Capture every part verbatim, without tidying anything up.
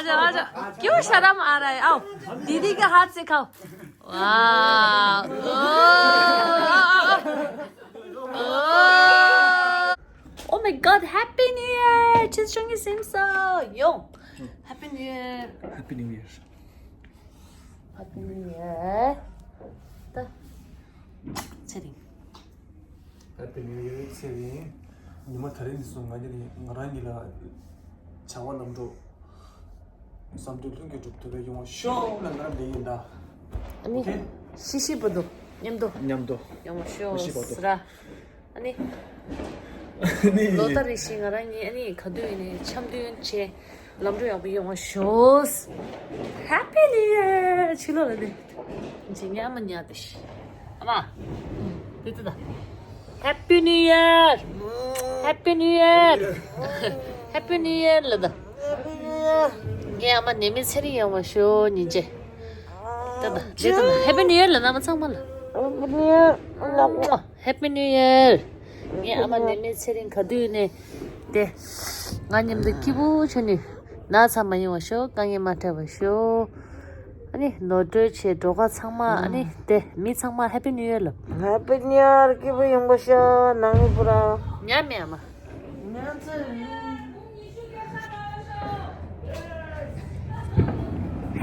क्यों शर्म आ रहा है? आओ, दीदी के हाथ से खाओ। वाह। Oh my God, Happy New Year! Just showing you same song. Yo, Happy New Year. Happy New Year. Happy New Year. ད། ཚེ་རིང་། Happy New Year, ཚེ་རིང་། ཉི་མ་དེ་རིང་འདི་སོང་ང་གཉིས་ང་རང་གཉིས་ལ་བྱ་བ་ལམ་འགྲོ། བསམ་དོན་ལྷུན་གྱིས་གྲུབ་ཐུབ་པའི་ཡོང་བ་ཤོག་ལ་ང་རང་འདི་ཡིན་ད། ཨ་ནི། ཨོ་ཁེ། ཤི་ཤི་བར་དུ་མཉམ་དུ་མཉམ་དུ་ཡོང་བ་ཤོག་ཤི་ཤི་བར་དུ་ཟེར། ཨ་ནི། ཨ་ནི། ལོ་ལྟར་རེ་བཞིན་ང་རང་གཉིས་ཨ་ནི་ག་དུས་ཡིན་ནའི་འཆམ་མཐུན་བྱས། ལམ་འགྲོ་ཡག་པོ་ཡོང་བ་ཤོག Happy New Year! ཕྱི་ལོགས་ལ་ནི། ཇི་ཉག་མ་ཉག་དེ་ཤི། ཨ་མ། དེ་ཙི་ད། Happy New Year! Happy New Year! Happy New Year ལ་ད། ངའི་ཨ་མ་ནད་མེད་ཚེ་རིང་ཡོང་བ་ཤོག་སྙིང་རྗེ། ད་ད་དེ་ད་ད། Happy New Year ལ་ན་མ་ཚང་མ་ལ། Happy New Year. ངའི་ཨ་མ་ནད་མེད་ཚེ་རིང་ག་དུས་ནས་དེ། ང་མཉམ་དུ་སྐྱིད་པོ་བྱས་ནས་ན་ཚ་མ་ཡོང་བ་ཤོག་དཀའ་ངལ་མ་འཕྲད་པ་ཤོག་ཨ་ནི་ནོར་འཁྲུལ་བྱས་འགྲོ་ཁ་ཚང་མ་ཨ་ནི་དེ་མི་ཚང་མ་Happy New Year ལབ། Happy New Year སྐྱིད་པོ་ཡོང་བ་ཤོག་ནང་མི་བུ་ར། ཉམས་མེད་ཨ་མ།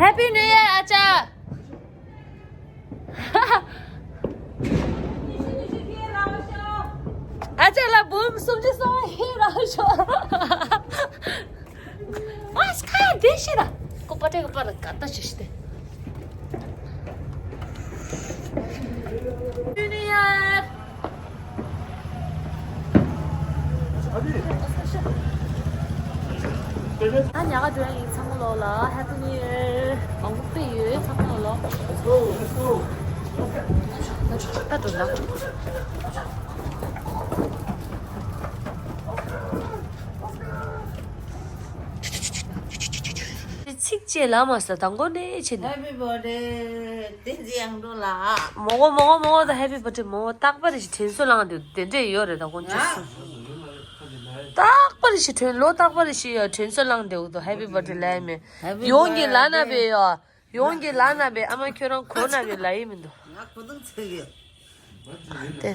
Happy New Year ཨ་ཅག་ཨ་ཅག་ལ་འབུམ་སུམ་ཅུ་སོ་ཧེ་རང་ཤོག་ཨ་སི་ཁ་དེ་ཤི་ར། ཀོ་པ་ཏྲེ་ཀོ་པ་ལ་ག་ད་ཤི་ཤི་དེ། ཨ་ཉག་ག་འགྲོ་ཡ་ཡིན་ཚང་མ་ལོག་ལ་Happy New Year མང་པོ་དཔེ་ཡོད་ཚང་མ་ལོག་ལ། ད་འགྲོ་ལ། ཚིག་བཅད་ལ་མ་ཟ་དང་གོ་ནས་བྱེད་ན། Happy birthday དེ་ཚེ་ཡང་འགྲོ་ལ། མོ་གོ་མོ་གོ་མོ་གོ་ད་Happy birthday མོ་རྟག་པར་ཞིག་དྲན་གསོ་བླངས་འདུག་དེ་འདྲས་ཡོད་རེད་ད་ཁོང་ཚོ་སུ། རྟག་པར་ཞིག་དྲན་ལོ་རྟག་པར་ཞིག་ཡ་དྲན་གསོ་བླངས་འདུག་ད་Happy birthday་ལ་ཡ་མེ། ཡོང་གི་ལ་ན་བེ་ཡ། ཡོང་གི་ལ་ན་བེ་ཨ་མ་ཁྱོད་རང་གོ་ན་བེ་ལ་ཡི་མི་འདུག་ང་གོ་འདུག་ཚེ་གི། དེ།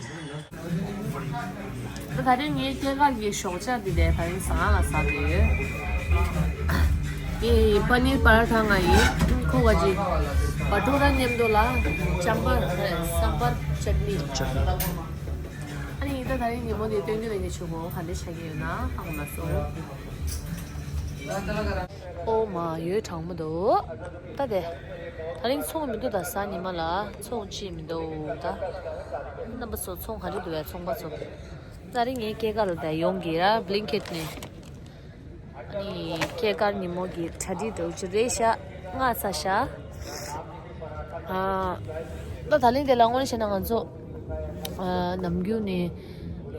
ད་ད་རིང་ངའི་སྐྱེས་སྐར་གྱི་ཞོགས་ཇ་འདི་དེ་ད་རིང་ཟ་ཁང་ལ་ཟ་གི་ཡོད། ཨེ་པ་ནིར་པ་ར་ཐ་ང་ཡིན། ཁོ་ག་ཅི། བ་ཊུ་ར་མཉམ་དུ་ལ། ཅམ་པར་སམ་པར་ཅད་ནི། ཨ་ནི་ད་ད་རིང་ཉིན་མོ་འདི་སྟོན་རྒྱུ་ལ་ངས་ཆུ་མོ་ག་འདྲ་བྱ་གི་ཡོད་ན་ཧ་གོ་མ་སོང་། ཨོ་མ་ཡོད་གྲང་མོ་འདུག་ད་དེ། ད་རིང་ཚོང་མི་འདུག་ད་གཟའ་ཉི་མ་ལ་ཚོང་ཅིག་མི་འདུག་ད། རྣམ་པ་ཚོ་ཚོང་ག་རེ་འདུག་བས་ཚོང་པ་ཚོ། ད་རིང་ངའི་སྐྱེས་སྐར་ལ་ད་ཡོང་གི་ར་Blinkit་ནས། ཨ་ནི་སྐྱེས་སྐར་ཉིན་མོ་གི་གྲ་སྒྲིག་འགྲོ་རྒྱུ་རེད་ཤག་སྔ་ས་ཤག་ཨ། ད་ད་ལན་དེ་ལ་དངོས་གནས་བཤད་ན་ང་ཚོ། ཨ་ནམ་རྒྱུན་ནས་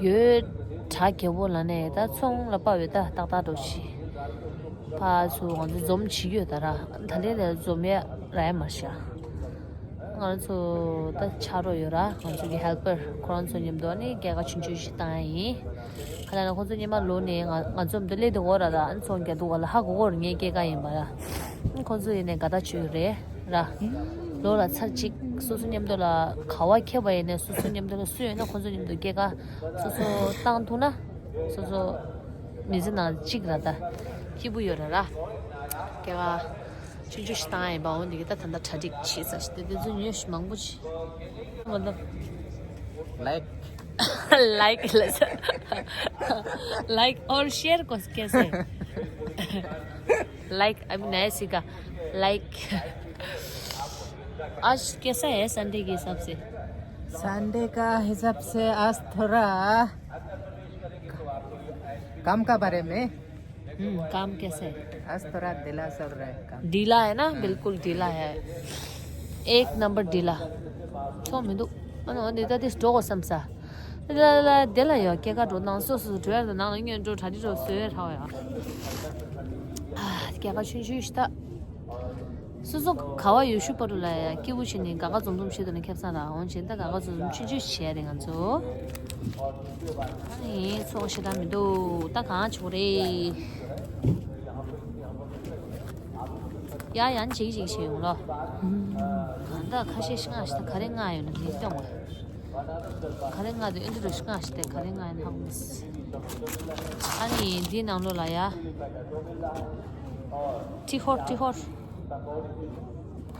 ཡོད་གྲ་རྒྱས་པོ་ལ་ནས་ད་ཚོང་ལ་དཔའ་བའི་ད་ཏག་ཏག་འགྲོ་ཤི། ཕ་ཚོ་ང་ཚོ་འཛོམས་བྱེད་ཀྱི་ཡོད་ད་ར། ད་ལན་དེ་འཛོམས་ཡ་ར་ཡ་མ་ཤག་ང་ཚོ་ད་ཆ་རོགས་ཡོད་ར། ང་ཚོ་གི་ཧེལ་པར་ཁོ་རང་ཚོ་མཉམ་དུ་ནི་སྐྱེས་སྐར་ཆུང་ཆུང་ཞིག་བཏང་ཡ་ཡིན། ཁ་ལ་ན་ཁོ་ཚོ་སྙེ་མ་ལོ་ནས་ང་ང་ཚོ་མདོ་སླེབས་དུ་འོ་ར་ད་ཨ་ནི་ཚོང་རྒྱག་དུ་འོ་ལ་ཧ་གོ་གོ་ར་ངའི་སྐྱེས་སྐར་ཡིན་པ་ར། ཁོ་ཚོ་ཡིན་ནས་དགའ་ཐག་ཆོད་རེད་ར། ལོ་ལ་ཚར་གཅིག་སོ་སོ་མཉམ་དུ་ལ་ག་བ་ཁྱེད་པ་ཡིན་ནས་སོ་སོ་མཉམ་དུ་ལ་སུ་ཡོད་ན་ཁོ་ཚོ་མཉམ་དུ་སྐྱེས་སྐར་སོ་སོ་བཏང་ཐུབ་ན་སོ་སོ་མི་ཚེ་ནང་གཅིག་ར་ད་སྐྱིད་པོ་ཡོད་ར་ར། སྐྱེས་སྐར། ཆུང་ཆུང་ཞིག་བཏང་ཡིན་པ་འོ་འདི་གི་ད་ད་ལྟ་གྲ་སྒྲིག་བྱེད་ས་ཞིག་དེ་དེ་ཚོ་ཉོས་ཞིག་མང་པོ་ཞིག་མ་ལབ། Like. Like ལ་ས། Like और share को कैसे? Like अभी नया सीखा। Like। आज कैसा है संडे के हिसाब से? संडे का हिसाब से आज थोड़ा काम का बारे में। हम्म, काम कैसा है? आज थोड़ा ढीला चल रहा है काम। ढीला है ना? बिल्कुल ढीला है। एक नंबर ढीला। ཚོགས་མི་འདུག་ཨ་ནི་འདི་ལྟ་དེ་འགྲོ་དགོས་བསམ་ས། ལ་ལ་ལ་དེ་ལ་ཡོད་སྐྱེས་སྐར་འགྲོ་ནང་སོ་སོ་འགྲོ་ཡ་དང་ནང་ལ་སྔོན་འགྲོ་གྲ་སྒྲིག་འགྲོ་བཟོས་ཡ་ཧྲ་བ་ཡ། སྐྱེས་སྐར་ཆུང་ཆུང་ཞིག་ད། སོ་སོ་ག་བ་ཡོད་ཤུ་པ་རུ་ལ་ཡ་སྐྱིད་པོ་བྱས་ནས་དགའ་དགའ་འཛོམས་འཛོམས་བྱེད་དུ་ནི་ཁེབས་ས་ར་འོང་བྱས་ད་དགའ་དགའ་འཛོམས་འཛོམས་ཆུང་ཆུང་བྱས་རེད་ང་ཚོ། ཨ་ནི་ཚོགས་ཞེ་དྲག་མི་འདུག་ད་གང་བྱུང་རེད། ཡ་ཡང་ཅིག་ཅིག་བྱེད་ཡོང་ལོ། གང་ལྟར་ཁ་ཤས་ཤིག་ང་ཞིག་ད་ག་རེ་ང་ཡོད་ན་མི་སྟོན་བ། ག་རེ་ང་དེ་ཨེ་འདི་རུ་ཤིག་ང་ཞིག་ད་ག་རེ་ང་ཡོད་ན་ཧ་གོ་མི་སྲིད། ཨ་ནི་འདི་ནང་ལོགས་ལ་ཡ། ཏི་ཧོར་ཏི་ཧོར།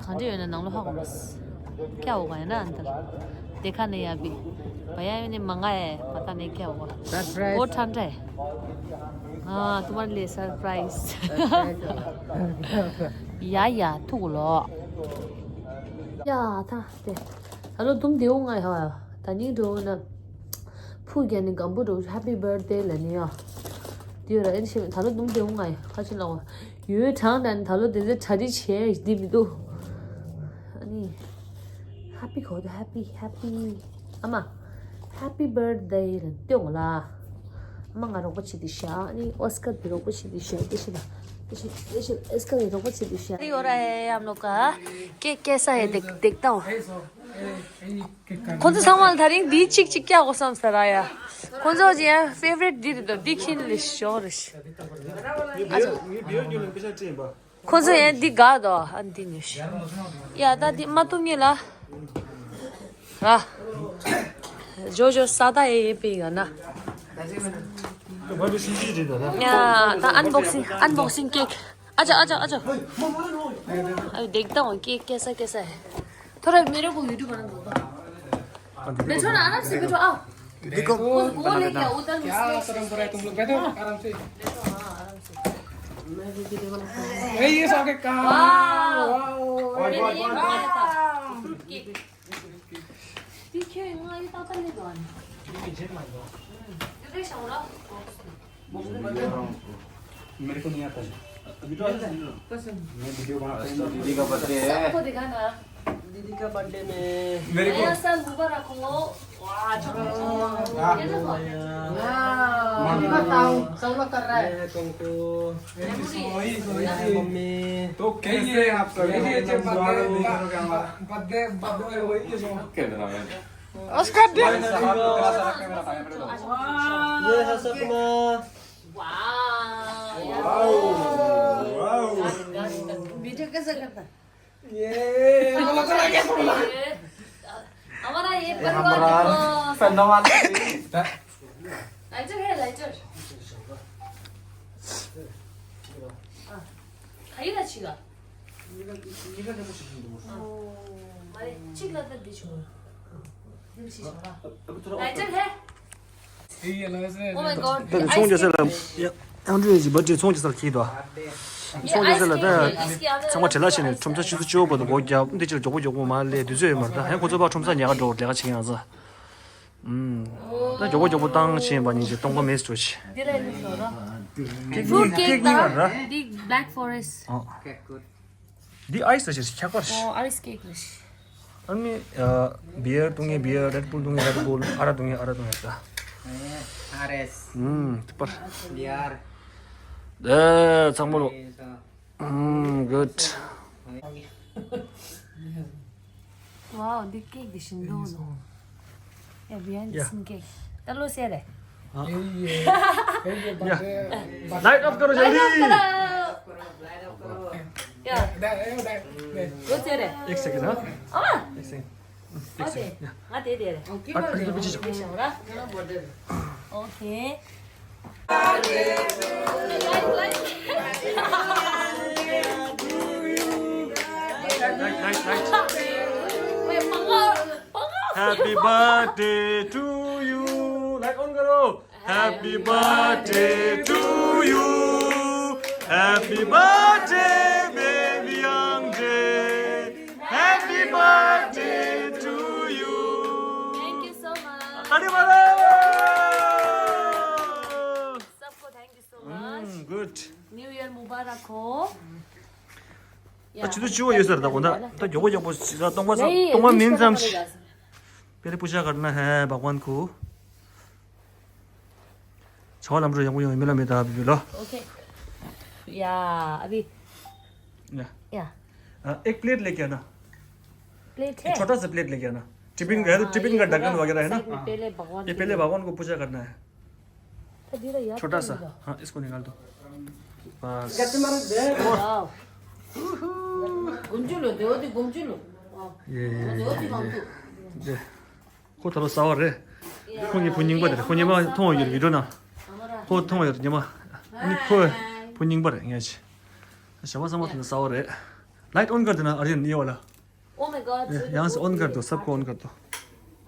གང་འདྲ་ཡོད་ན་ནང་ལོགས་ཧ་གོ་མི་སྲིད། क्या होगा है ना अंदर। देखा नहीं अभी। भैया ने मंगाया है, पता नहीं क्या होगा। सरप्राइज। बहुत ठंडा है। हाँ, तुम्हारे लिए सरप्राइज। ཡ་ཡ་ཐུག་ལོ། ཡ་ད་དེ། ད་ལོ་དུམ་བདེ་འོང་ང་ཡ། ད་ནི་འགྲོ་ན། ཕུ་རྒྱ་ནི་སྒམ་པོ་འགྲོ་ཧེ་པི་བར་ཐ་ཌེ་ལ་ནི་ཡ། དེ་ཡོད་ར་ཨེ་ཤེས་ད་ལོ་དུམ་བདེ་འོང་ང་ཡ་ཁ་ཆེ་ལ་བ། ཡོད་གྲང་ད་ནི་ད་ལོ་དེ་ཚེ་གྲ་སྒྲིག་བྱས་འདི་མི་འདུག་ཨ་ནི། ཧེ་པི་གོ་ད་ཧེ་པི་ཧེ་པི། ཨ་མ། Happy birthday ལ་སྟོན་ལ། ཨ་མ་ང་རོགས་པ་བྱེད་དུ་ཤ་ནི་ཨོ་སྐར་གྱི་རོགས་པ་བྱེད་དུ་ཤ་ཏི་ཤི་ལ། ཏི་ཤི་ཏི་ཤི་ཨོ་སྐར་གྱི་རོགས་པ་བྱེད་དུ་ཤ། ཡོ་ར་ཧེ་ཡམ་ལོ་ཀ། ཀེ་ཀེ་ས་ཧེ་དེག་དེག་ཏང་། ཁོང་ཚོ་ཚང་མ་ལ་ད་རིང་འདི་གཅིག་གཅིག་སྐྱག་གོ་བསམ་ས་ར་ཡ། ཁོང་ཚོ་ཅི་ཡ་ཕེ་ཝ་རི་ཊི་འདི་རེད་དོ་འདི་ཁྱིན་ལི་ཤོ་རི་ཤ། ཁོང་ཚོ་ཡང་འདི་དགའ་དོ་ཨ་འདི་ཉོས་ཤི། ཡ་ད་འདི་མ་ཐུབ་ཉེ་ལ། ཨ། ཇོ་ཇོ་ས་ད་ཡེ་ཡེ་པི་ག་ན། ཡ་ད་ཨན་བོག་སིང་ཨན་བོག་སིང་ཀེག་ཨ་ཅག་ཨ་ཅག་ཨ་ཅག་ཨ་དེག་ད་འོང་ཀེག་ཀེ་ས་ཀེ་ས། थोड़ा मेरे को वीडियो बना दो। मैं थोड़ा आराम से बैठो आओ। देखो। वो वो लेके आओ उधर क्या परंपरा है तुम लोग बैठो आराम से। बैठो हाँ आराम से। मैं भी वीडियो बना। ए ये सारे काम। वाह। मैंने ये मंगाया था फ्रूट केक। देखिए ना ये ताता ले दो। ये भी जेब मार दो। ये भी शावरा। मेरे को नहीं आता है। अभी तो आता है। मैं वीडियो बनाता हूँ। दीदी का बर्थडे है। सबको दिखाना। दीदी का बर्थडे में मेरे को नया साल मुबारक हो। वाह, चलो। वाह। मम्मी बताओ, सब लोग कर रहा है। ये तुमको। मेमोरी। वही, वही। मम्मी। तो कैसे हैं आप सभी? कैसे हैं? बर्थडे, बर्थडे, बर्थडे वही है। Camera man. ऑस्कर दे। ये है सपना। वाओ। वाओ। वीडियो कैसे करता? ये। हमारा ये परिवार। लाइटर है, लाइटर। खाइए ना अच्छी का। 어, 말해, 칙라다 비주얼. 어, 어, 어, 어. 라이टर है? Oh my god. ད་ཚོང་རྒྱག་ས་ལ་ཡང་ཨང་ཀྲུའུ་ཡི་བར་ཌེ་ཚོང་རྒྱག་སར་ཁྱེར་དོ། ཚོང་རྒྱག་ས་ལ་ད་ཚང་མ་བྲེལ་བ་བྱས་ནས་ཁྲོམ་ས་ཆུ་ཚོད་བཅུ་པ་དུ་སྒོ་བརྒྱབ་འདི་ཕྱིར་མགྱོགས་པོ་མགྱོགས་པོ་མ་སླེབས་དུས་ཚོད་ཡོད་མ་རེད། ད་ཧན་ཁོ་ཚོ་ཕར་ཁྲོམ་ས་ཉལ་ག་འགྲོ་ལས་ཀ་བྱེད་ཡང་ཟ། ད་མགྱོགས་པོ་མགྱོགས་པོ་བཏང་བྱས་པ་ཉིན་གྱི་སྟོང་པ་མེད་སྤྲོ་ཆེ། འདི་ལ་ཡིན་ལོ་ར། ཀེག་ཀེག་གཉིས་ལ་ར། འདི་Black Forest. འདི་ཨའི་སི་ཞིག་ཁྱད་པར། ཨོ་ཨའི་སི་ཀེག་རེད། ཨ་ནི་བི་ཡར་བཏུང་ངེས་བི་ཡར། Red Bull བཏུང་ངེས་Red Bull ཨ་ར་བཏུང་ངེས་ཨ་ར་བཏུང་ངེས་ད། ཨ་རེས། ཨུམ་དེ་པར། བི་ཡར། ད་ཚང་མ་ལོ། ཨུམ་གུཌ། Wow འདི་ཀེག་འདི་ཞིམ་འདུག་ནོ། ཡ་བི་ཡར་འདི་སིན་ཀེག་ད་ལོ་སེ་རེད། लाइट ऑफ करो जल्दी। या। वो तेरे। एक सेकंड हाँ। अमा। एक सेकंड। एक सेकंड। हाँ दे दे रहे। अरे पीछे जाओ। Okay. Light light light. Happy birthday to you. Light on करो। Happy birthday to you. Happy birthday baby Angde. Happy birthday to you. Thank you so much. ताली मारो। सबको thank you so much. Good. New year मुबारक हो। ད་ཆུ་ཚོད་བཅུ་པ་ཡོད་ཟེར། ད་དགོང་དག་ད་མགྱོགས་པོ་མགྱོགས་པོ་ཟེར། སྟོང་པ་སྟོང་པ་མིན་ཙམ་ཞིག पहले पूजा करना है भगवान को। བྱ་བ་ལམ་འགྲོ་ཡག་པོ་ཡོང་མི་ལ་མི་ད་བི་བི་ལོ། ओके। या अभी। या। या। एक प्लेट लेके आना। प्लेट है? छोटा सा प्लेट लेके आना। टिफिन का है तो टिफिन का ढक्कन वगैरह है ना? पहले भगवान ये पहले भगवान को पूजा करना है। छोटा सा। हाँ इसको निकाल दो। बस। वाओ। སྒོམ་ཆུ་ལོ་དེ་འོ་དེ་སྒོམ་ཆུ་ལོ། ཡེ་ཡེ་ཡེ་ཡེ། ཁོ་ད་ལོ་གསར་པ་རེད། ཁོ་ད་ལོ་གསར་པ་རེད། ཁོ་ངའི་བུ་རྙིང་པ་རེད། ཁོ་ངའི་མ་མཐོང་བ་ཡོད་རེད་བི་ཌིའོ་ནང་། ཁོ་མཐོང་བ་ཡོད་རེད་ཉི་མ། ཨ་ནི་ཁོ་བུ་རྙིང་པ་རེད་ངས་ཆེ། ཞྭ་མོ་གསར་པ་དེ་ནི་གསར་པ་རེད། लाइट ऑन कर देना आर्यन, ये वाला। Oh my god, ये यहाँ से ऑन कर दो, सबको ऑन कर दो।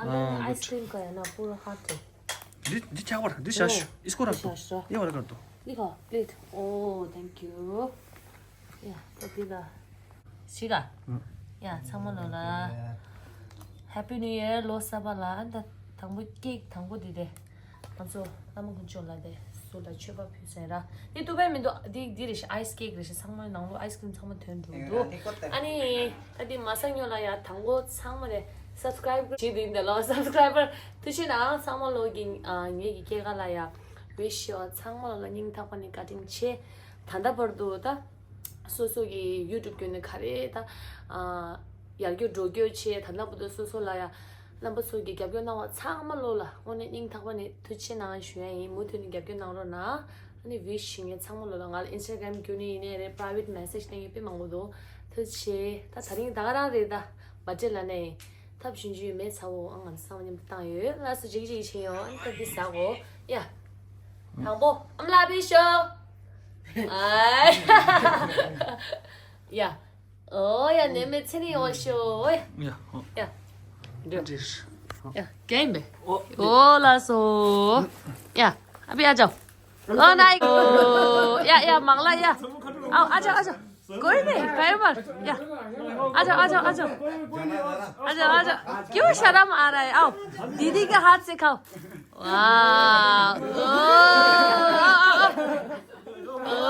अंदर में हाँ, आइसक्रीम का है ना, पूरा हाथ है। जी, जी, क्या हो रहा है? जी, शश, इसको रख दो। ये वाला कर दो। लिखो, प्लेट। Oh, thank you. या, तो दिला। शिगा। या, ཚང་མ་ལོ་ལ། Happy New Year, ལོ་གསར་པ་ལ། ཨ་ད་དང་པོ་ཀེག་དང་པོ་འདི་རེད། ང་ཚོ་བླ་མ་དཀོན་མཆོག་ལ་དེ་སུ་ལ་མཆོད་པ་ཕུལ་ཟེར་ར། དེ་ཏུ་པའི་མི་འདུག་འདི་འདི་རེད་ཤག་ཨའིས་ཀེག་རེད་ཤག་ཚང་མའི་ནང་ལོ་ཨའིས་ཀྲིམ་ཚང་མ་ཐོན་འགྲོ་འདུག་ཨ་ནི་ད་འདི་མ་ས་ཉོ་ལ་ཡ་དང་པོ་ཚང་མ་རེད། སབ་སི་ཀ་རའིབ་བྱེད་འདི་འདི་ལོ་སབ་སི་ཀ་རའི་བར་ཐུགས་ཆེ་གནང་། ཚང་མ་ལོ་གི་ངེད་ཀྱི་སྐྱེས་སྐར་ལ་ཡ་ཝིཤ་ཞུ་བ་ཚང་མ་ལོ་ལ་སྙིང་ཐག་པ་ནས་བཀའ་དྲིན་ཆེ། ད་ལྟ་བར་དུ་ད། སོ་སོ་གི་ཡུ་ཊུབ་བརྒྱུད་ནས་ག་རེ་ད། ཨ། ཡར་རྒྱས་འགྲོ་རྒྱུ་བྱས་ད་ལྟ་བར་དུ་སོ་སོ་ལ་ཡ། རྣམ་པ་ཚོ་གི་རྒྱབ་སྐྱོར་གནང་བ་ཚང་མ་ལོ་ལ་དངོས་གནས་སྙིང་ཐག་པ་ནས་ཐུགས་རྗེ་ཆེ་གནང་ཞུ་ཡ་ཡིན། མུ་མཐུད་ནས་རྒྱབ་སྐྱོར་གནང་རོགས་གནང་། ཨ་ནི་ཝིཤ་ཞུ་མཁན་ཚང་མ་ལོ་ལ་ང་ལ་ཨིན་སི་ཊ་གྷ་རམ་བརྒྱུད་ནས་ཡིན་ནའི་རེད། པ་རའི་ཝེ་ཊི་མེ་སེཇ་གནང་མཁན་དཔེ་མང་པོ་འདུག་ཐུགས་རྗེ་ཆེ། ད་དེ་རིང་ད་ག་རང་རེད། ད་བར་ཐི་ཌེ་ལ་ནས། ཐབས་ཞུན་ཅུའི་མེ་ཚ་བོ་ཨང་ང་ཚང་མ་མཉམ་དུ་བཏང་ཡོད། ལགས་སོ་ཅིག་ཅིག་ཕྱིན་ཡོང་། ཨ་ནི་ད་འདི་ཟ་གོ། ཡ། དང་པོ་ཨམ་ལགས་ཕེབས་ཤོག་ཨ། ཡ། ཨོ་ཡ་ནེ་མེ་ཚེ་རིང་ཡོང་ཤོག་ཡ། ཡ། ཡ། ཡ། རྒན་པས། ཨོ། ཨོ་ལགས་སོ། ཡ། ཨ་བི་ཨ་ཅག་ཨོ་ནའི། ཨོ་ཡ་ཡ་མང་ལ་ཡ། ཨ་ཨ་ཅག་ཨ་ཅག་གོ་ནི་ག་ཡོད་མ། ཡ། ཨ་ཅག་ཨ་ཅག་ཨ་ཅག་ཨ་ཅག་ཨ་ཅག क्यों शर्म आ रहा है? आओ। दीदी का हाथ से खाओ। वाह। ओ, ओ, ओ, ओ।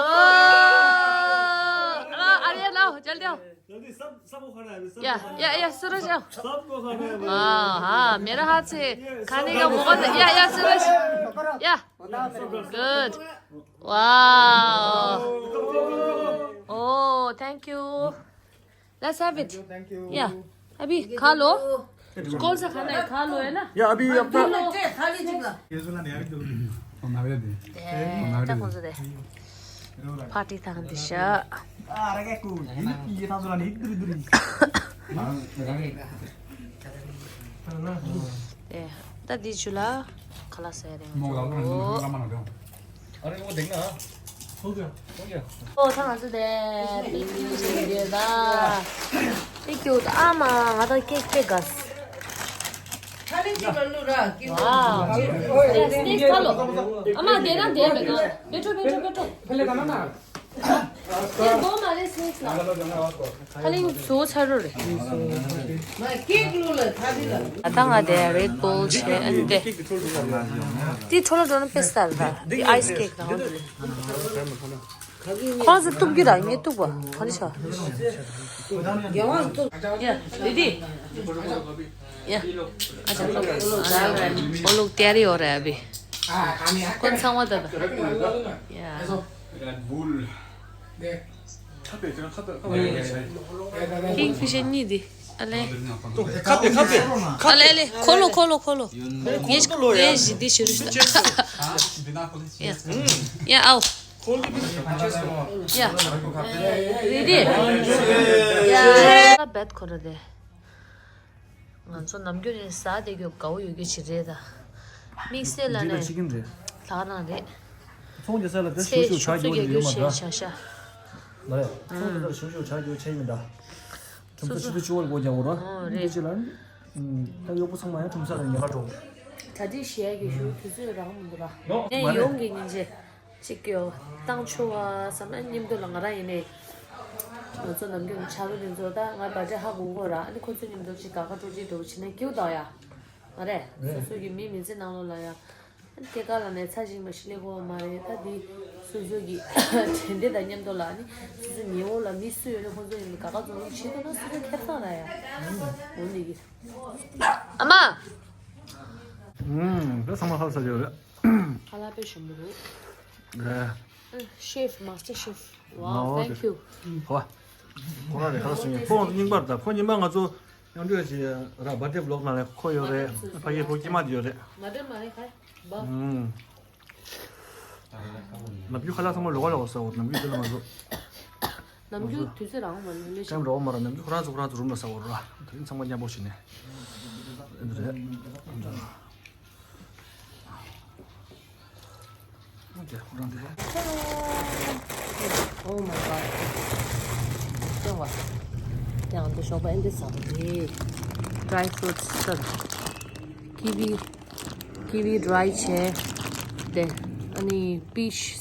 आ, आर्यन आओ, जल्दी आओ। जल्दी, सब, सबको खाना है अभी, सबको या, खाना है। या, या, सूरज आओ। सबको खाना है अभी। हाँ, हाँ, मेरा हाथ से खाने का मौका दे। या, yeah, Suraj. Yeah. Good. Wow. Oh, thank you. Let's have it. Thank you. या। अभी खा लो। कौन सा खाना है? खा लो, है ना? या, अभी अपना ये जो ना नया भी दो। ए, ता कौन सा दे? पार्टी था हम दिशा। ए, ता दी जुला। खलास है रे। अरे वो देखना। हो गया। हो गया। ཨོ་ད་ང་ཚོ་དེ་པིག་ནིག་བྱེད་ཀྱི་ཡོད་ད། ཨི་ཀྱུ་ད་ཨ་མ་ང་ད་ཀེག་ཀེག་ག་ཁ་ལེ་ཅིག་ལ་ལུ་ར་ཀི་ལུ། ཝའོ། ཡ་སི་ནེག་སི་ཁ་ལོ། ཨ་མ་དེ་ན་དེ་མེད་ད། བེ་ཏྲོ་བེ་ཏྲོ་བེ་ཏྲོ། དེ་གོ་མ་རེད་སི་ནེག་སི་ལ། ཁ་ལེ་བཟོ་ཚར་རོ་རེད། ད་ང་དེ་རེད་བུལ་བྱས་ཨ་ནི་དེ། དེ་འཕྲོ་ལ་འགྲོ་ན་དཔེ་སྟར་ད། དེ་ཨའི་སི་ཀེག་དང་། ཁོང་ཚོ་གཏུབ་ཀྱི་ར་ངས་གཏུབ་པ་ག་རེ་བྱ། ཡ་ལི་ལི། ཡ། ཨ་ཅག་ཨོ་ལུག་ཏེ་རི་ཡོད་རེད་ཨ་བི། ཁོ་ཚང་མ་ད་ད། ཡ། ཀིང་ཕི་ཤར་གཉིས་འདི། ཨ་ལེ། ཁ་པེ་ཁ་པེ། ཨ་ལེ་ཨ་ལེ། ཁོ་ལོ་ཁོ་ལོ་ཁོ་ལོ། ངས་ངས་ཞི་བདེ་ཞུ་རུ་ཤི་ད། ཡ། ཡ་ཨའོ། ཡ། རེ་ཌི། ཡ། བེད་ཁོ་ར་དེ། ང་ཚོ་ནམ་རྒྱུན་ནས་ཟ་བསྡད་རྒྱུ་དགའ་བོ་ཡོད་རྒྱུ་ཅིག་རེད་ད། དམིགས་བསལ་ལ་ནས་ལྷག་རང་རེད། ཚོང་རྒྱག་ས་ལ་དེ་ཚེ་ཞུ་ཞུ་ཆ་ཆུ་རྒྱག་ཚོད་ཡོད་མ་རྒྱག་རྒྱུ་རེད་མ་ཆེ་ད། ཤ་ཤ། ལ་ཡ། ཚོང་རྒྱག་ས་ཞུ་ཞུ་ཆ་རྒྱག་ཆེ་ཡོད་མ་ད། ཁྲོམ་ས་ཆུ་ཚོད་བཅུ་པར་སྒོ་རྒྱག་དགོས་ར། ཨོ་རེད། འདི་ཅི་ལ། ད་གཡོག་པོ་ཚང་མ་ཡང་ཁྲོམ་ས་ལ་ཉལ་ཁ་འགྲོ། གྲ་སྒྲིག་བྱེད་ཡ་གི་ཞུ་དུས་ཚོད་རག་མི་འདུག་ར། ནས་ཡོང་གི་ཉིན་བྱེད། ཅིག་གི་བཏང་ཆོག་བ་བསམ་ན་མཉམ་དུ་ལ་ང་རང་ཡིན་ནས། ང་ཚོ་ནམ་རྒྱུན་ཆ་རོགས་དེ་ཚོ་ད་ང་བར་ཐེ་ཧ་གོ་གོ་ར། ཨ་ནི་ཁོ་ཚོ་མཉམ་དུ་ཅིག་ག་ག་སྤྲོ་སྐྱིད་འགྲོ་བྱེད་ན་སྐྱིད་འདུག་ཡ། མ་རེད། སོ་སོ་གི་མི་མི་ཚེ་ནང་ལོགས་ལ་ཡ། ཨ་ནི་སྐྱེས་སྐར་ལ་ནས་ཚ་ཞིག་མ་ཤི་ལེ་གོ་བ་མ་རེད། ད་འདི་སོ་སོ་གི་དྲན་རྟེན་དང་མཉམ་དུ་ལ་ཨ་ནི་སོ་སོ་ཉེ་འོག་ལ་མི་སུ་ཡོད་ན་ཁོ་ཚོ་ཡིན་ན་ག་ག་འཛོམས་རོགས་བྱེད་ཐུབ་ན་སོ་སོ་ཁེ་བཟང་ར་ཡ། འོ་འདི་གི། ཨ་མ། ཨུམ། ད་ཚང་མ་ཧ་ས་ཡོད་རེད། ཁ་ལག་དཔེ་ཞིམ་པོ་འདུག་ཨ། ཤེཕ། མ་སི་ཊར་ཤེཕ། ཝའོ། ཨོ། ཐེང་ཀིའུ། ཧོ། ཁོ་རང་རེད་ཁ་ལག་སུ་ཡིན། ཁོ་རྙིང་པར་ད། ཁོ་ཉི་མ་ང་ཚོ་མཉམ་འབྲེལ་གྱི་ར་བར་ཐི་ཌེ་བི་ལོག་ནང་ལ་ཁོ་ཡོད་རེད། ཕ་གིའི་ཕོ་སྐྱེས་མ་དེ་ཡོད་རེད། མ་འདྲ་མ་རེད་ཁ་བ། ཨུམ། ནམ་རྒྱུན་ཁ་ལག་ཚང་མ་ལོག་ལོག་ཟ་འོ། ནམ་རྒྱུན་དེ་ལ་ང་ཚོ། ནམ་རྒྱུན་དུས་ཚོད་རང་མ་ལོན་ལེ་ཤ། ཀྲམ་རོགས་མ་ར་ནམ་རྒྱུན་ཁོ་རང་ཚོ་ཁོ་རང་ཚོ་རུམ་ལ་ཟ་བར་ར། དེ་རིང་ཚང་མ་མཉམ་པོ་བྱས་ནས། འདི་རེད། ཨོ་ཀེ་ཁོ་རང་དེ། Oh my god. ཀྲང་བ། ཀྲང་དུ་ཞོགས་པ་ཨེ་འདི་ཟ་བ་རེད། Dry fruits ཟ། ཀི་ཝི། ཀི་ཝི་ཌི་རའི་བྱས། དེ། ཨ་ནི་པི་ཤི་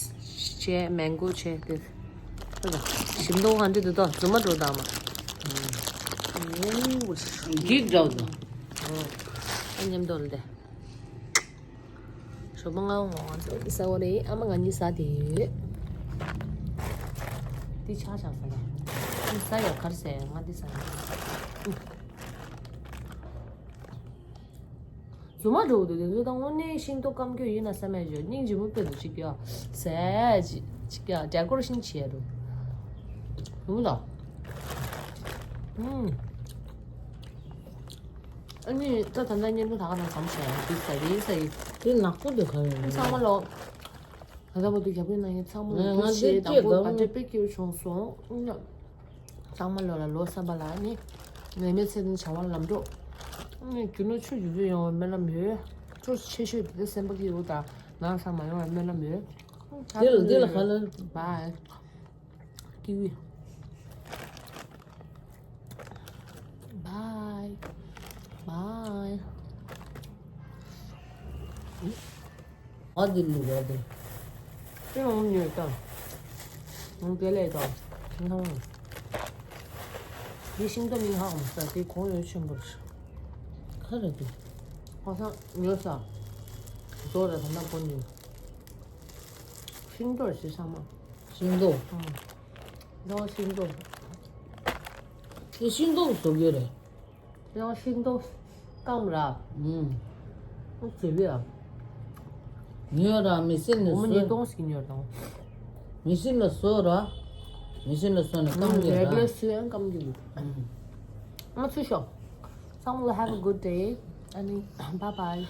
བྱས། མེང་གོ་བྱས། དེ། ཨ་ལ། ཞིམ་མདོག་ཧ་འདྲི་འདུག་དོ། རྫུན་མ་འགྲོ་དང་མ། འགྲིག་འདྲ་འདུག་ཨ་མཉམ་དུ་ལ་དེ། ཞོགས་པ་ང་ང་ང་ཚོ་ཟ་བ་རེད། ཨ་མ་ང་གཉིས་ཟ་དེ་ཡོད། འདི་ཆ་ཆག་ཟ་ཡ། འདི་ཟ་ཡ་གར་ཟ་ཡ། ང་འདི་ཟ་ཡ། རྫུན་མ་འགྲོ་གི་འདུག་དེ་ཚོ་ད་དངོས་གནས་ཤིང་ཏོག་སྐམ་རྒྱུ་ཡིན་ན་བསམ་ཡ་བྱོས། སྙིང་རྗེ་མོ་དཔེ་འདུག་ཅིག་ཡ། ཟས་ཅིག་ཅིག་ཡ། ཌེ་ཀོ་རེ་ཤན་བྱས་འདུག་ཡོང་ལ། ཨུམ། ཨ་ནི་ད་ད་ལྟ་བརྙན་ཐུང་ད་ག་ནང་ཟམ་བྱས་འདུག་ཟ་གི་ཟ་གི་དེ་ནག་པོ་འདུག་ག་ཡོད་ཚང་མ་ལོ། ད་ལྟ་བར་དུ་རྒྱབ་ཀྱི་ནང་ཡིན་ཚང་མ་ལོ། ང་ང་ཞེས་དང་པོ་བ་ཏྲེ་པེ་ཀེའུ་བྱུང་སོང་། ཚང་མ་ལོ་ལ་ལོ་གསར་པ་ལ་ནི་ངའི་མི་ཚེ་ནི་བྱ་བ་ལམ་འགྲོ། ནི་རྒྱུ་ནོར་ཆུ་རྒྱུ་རྒྱུ་ཡོང་བའི་སྨོན་ལམ་ཡོད། ཆུ་ཆེ་ཤོས་དེ་སེམས་པ་སྐྱིད་པོ་དང་ནང་ས་མ་ཡོང་བའི་སྨོན་ལམ་ཡོད། དེ་ལ་དེ་ལ་ཧ་ལ། བའི། ཀི་ཝི། བའི། བའི། ཨ་དེ་ལུག་ཨ་དེ། དེ་འོང་ཉོས་དང་། འོང་དེ་ལས་དང་། ཤིང་ཐང་། དེ་ཤིང་ཏོག་མིང་ཧ་གོ་མ་སོང་། དེ་གོང་ཡོད་ཆེན་པོ་རེད། ཁ་རེད་དེ། ཁ་སང་ཉོས་ས། བཟོ་ར་ད་ན་གོ་ཉོས། ཤིང་ཏོག་ཞིག་ཚང་མ། ཤིང་ཏོག་ཡང་ཤིང་ཏོག་དེ་ཤིང་ཏོག་བཟོ་རྒྱུ་རེད། ཡང་ཤིང་ཏོག་སྐམ་ར། ཨུམ། ཨུ་ཙི་བི་ཨ། ཉོས་ར་མི་སེར་ནས་སྒོར་མོ་ཉིས་སྟོང་ཞིག་ཉོས་དང་། མི་སེར་ལ་བཟོ་ར། མི་སེར་ལ་བཟོ་ནས་སྐམ་རྒྱུ་ར། རེ་སུ་ཡང་སྐམ་རྒྱུ་རེད། ཨུམ། ང་ཚུར་ཤོག་ཚང་མ་ལ་have a good day. ཨ་ནི་bye bye.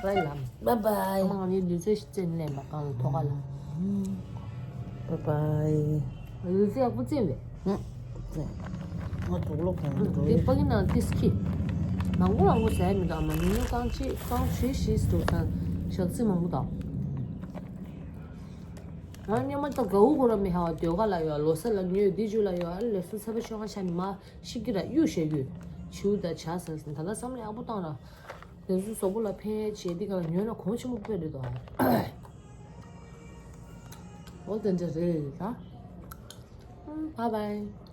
Bye ལ། Bye bye. ཨ་མ་ང་གཉིས་ལུས་རྩལ་ཞིག་རྩེད་ནས་ལེན་པ་གང་ལ་ཐོག་ཁ་ལ། Bye bye. ལུས་རྩལ་ཡག་པོ་རྩེད་པས། ང་དུག་ལོག་གང་འགྲོ་དེ་ཡོད། ཕ་གི་ནང་ཏིས་ཁི། མང་པོ་མང་པོ་ཟས་མི་འདུག་ཨ་མ་ཉིན་རྐང་གཅིག་རྐང་བཞི་བཞི་འདུག་ས། ཞག་ཚི་མང་པོ་དང་། ང་སྔོན་མ་ད་གའུ་གོ་ར་མི་ཧ་བ་ཟློས་གར་ལ་ཡོད། ལོ་གསར་ལ་ཉོས། འདི་ཇུ་ལ་ཡོད། ཨ་ལོ་གསར་ཚེས་པ་བཅོ་ལྔ་ཆ་ནི་མ་ཤི་ཀི་ར་གཡུག་བཞག་གི་ཡོད། བྱིའུ་དང་བྱ་ཟ་ཟིན། ད་ལྟ་བསམ་བློ་ཡག་པོ་བཏང་ར། དེ་ཚོ་གཟུགས་པོ་ལ་ཕན་བྱེད་འདི་ག་ལ་ཉོས་ན་གོང་ཆེན་པོ་དཔེ་རེད་དོ། འོ་དེ་འདྲ་རེད་ད། Bye bye.